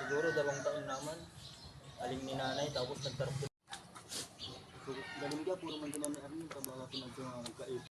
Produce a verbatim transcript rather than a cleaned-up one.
Siguro dalawang taon naman, aling ninanay, tapos nagtarap. So, galing ka, puro man naman ni Arnie, kabawa ko na ito, ah, magkait.